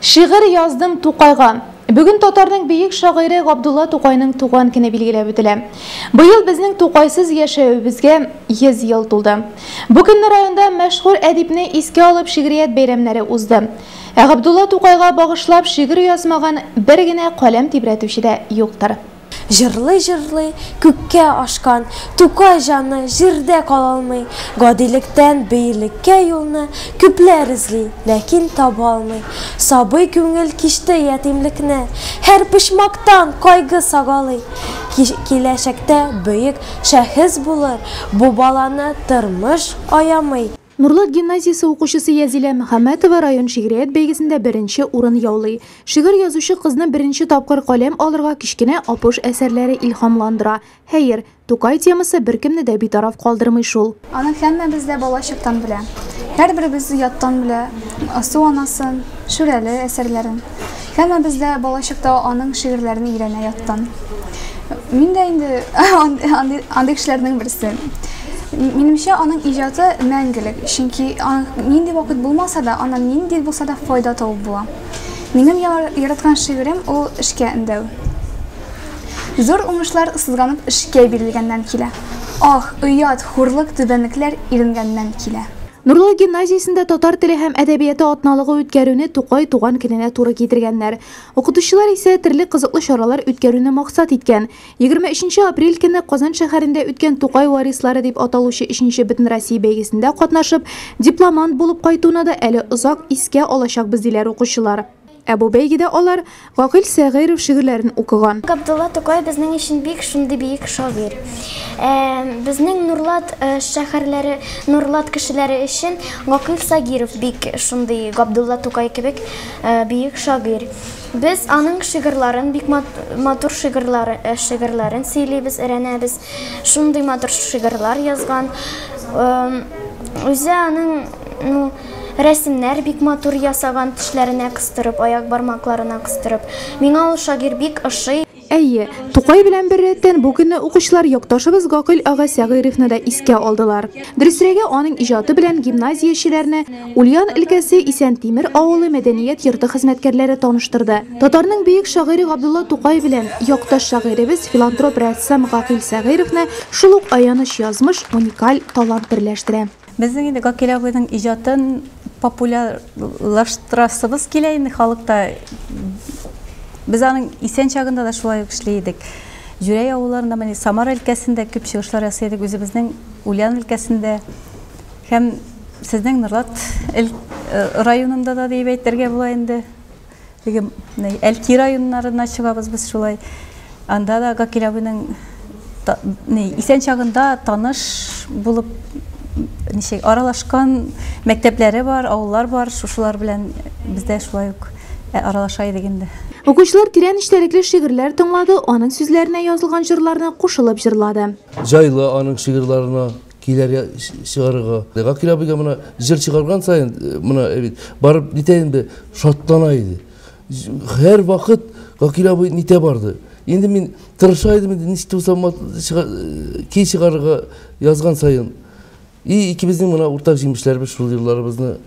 Шигырь яздым Тукайга. Бүген татарның бөек шагыйре Габдулла Тукайның туган көне билгеләп үтелә. Быел безнең Тукайсыз яшәвебезгә 100 ел тулды. Бу көнне районда мәшһүр әдипне искә алып шигърият бәйрәмнәре узды. Ә Габдулла Тукайга багышлап шигырь язмаган бер генә каләм тибрәтүче дә юктыр. Җырлый-җырлый күккә ашкан Тукай җаны җирдә калалмый, Гадилектән бөелеккә юлны Күпләр эзли, ләкин табалмый. Сабый күңел кичте ятимлекне, Һәр почмактан кайгы сагалый. Киләчәктә бөек шәхес булыр, Бу баланы тормыш аямый. Нурлат гимназиясе укучысы Язилә Мөхәммәтова район шигърият бәйгесендә беренче урын яулый. Шигырь язучы кызны беренче тапкыр каләм алырга кечкенә Апуш әсәрләре илһамландыра. Хәер, Тукай темасы беркемне дә битараф калдырмый шул. Аны һәммәбез дә балачактан белә. Һәрберебез яттан белә Су анасын, Шүрәле әсәрләрен. Һәммәбез дә балачакта аның шигырьләрен өйрәнә яттан. Мин дә инде андый кешеләрнең берсе. Минемчә, аның иҗаты мәңгелек, чөнки нинди вакыт булмаса да, аннан нинди булса да файда табып була. Минем яраткан шигырем ул эшкә өндәү. Зур уңышлар сызганып эшкә бирелгәннән килә. Ах, оят, хурлык, түбәнлекләр иренгәннән килә. Нурлат гимназиясендә татар теле һәм әдәбияты атналыгы үткәрүне Тукай туган көненә туры китергәннәр. Укытучылар исә төрле кызыклы чаралар үткәрүне максат иткән. 23 нче апрель көнне Казан шәһәрендә үткән Тукай варислары дип аталучы өченче Бөтенроссия бәйгесендә катнашып, дипломант булып кайтуны да әле озак искә алачакбыз, диләр укучылар. Ә бу бәйгедә алар Гакыйль Сәгыйров шигырьләрен укыган. Габдулла Тукай безнең өчен бик шундый бөек шагыйрь. Безнең Нурлат шәһәрләре, Нурлат кешеләре өчен Гакыйль Сагиров бик шундый Габдулла Тукай кебек бөек шагыйрь. Без аның шигырьләрен, бик матур шигырьләрен сөйлибез, өйрәнәбез. Шундый матур шигырьләр язган. Үзе аның, ну, рәсемнәр бик матур ясаган, тешләренә кыстырып, аяк бармакларына кыстырып. Миңа ул шагыйрь бик ошый. Әйе, Тукай белән беррәттән бу көнне укучылар якташыбыз Гакыйль ага Сәгыйровны да искә алдылар. Дөресрәге, аның иҗаты белән гимназиячеләрне Ульян өлкәсе Исәнтимер авылы мәдәният йорты хезмәткәрләре таныштырды. Татарның бөек шагыйре Габдулла Тукай белән якташ шагыйребез, филантроп-рәссам Гакыйль Сәгыйровны шул ук аяныч язмыш, уникаль талант берләштерә. Безнең инде Гакил абыйның иҗатын популярлаштырасыбыз килә инде халыкта. Без аның исән чагында да шулай ук эшли идек. Җүрәй авылларында, менә Самара өлкәсендә күп чыгышлар ясый идек, үзебезнең Ульян өлкәсендә һәм сезнең Нурлат районында да диеп әйтергә була инде. Теге Әлки районнарына чыгабыз без шулай. Анда да Гакил абыйның исән чагында таныш булып ничек аралашкан мәктәпләре бар, авыллар бар, шушылар белән без дә шулай ук аралаша идек инде. Укучылар тирән эчтәлекле шигырьләр тыңлады, аның сүзләренә язылган җырларны кушылып җырлады. Җайлы аның шигырьләренә көйләр чыгарырга. Гакил абыйга менә җыр чыгарган саен, менә бит барып нитә инде, шатлана иде. Һәр вакыт Гакил абый нитә барды. Инде мин тырыша идем инде, ничек булса көй чыгарырга язган саен. И икебезнең менә уртак җимешләребез шул елларыбызны.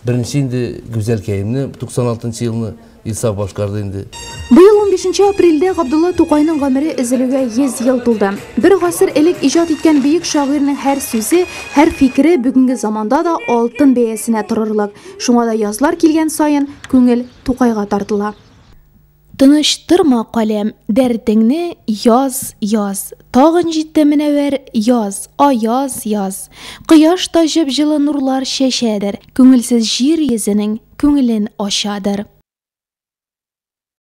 Беренче инде Гүзәлкәемне 96 елны Илсаф башкарды инде. Быел 15 апрельдә Габдулла Тукайның гомере өзелүгә 100 ел тулды. Бер гасыр элек иҗат иткән бөек шагыйрьнең һәр сүзе, һәр фикере бүгенге заманда да алтын бәясенә торырлык. Шуңа да язлар килгән саен күңел Тукайга тартыла. Тыныч торма, каләм, дәртеңне яз, яз. Тагын җитте мөнәвәр яз, аяз яз. Кояш та җып-җылы нурлар чәчәдер, Күңелсез җир йөзенең күңелен ачадыр.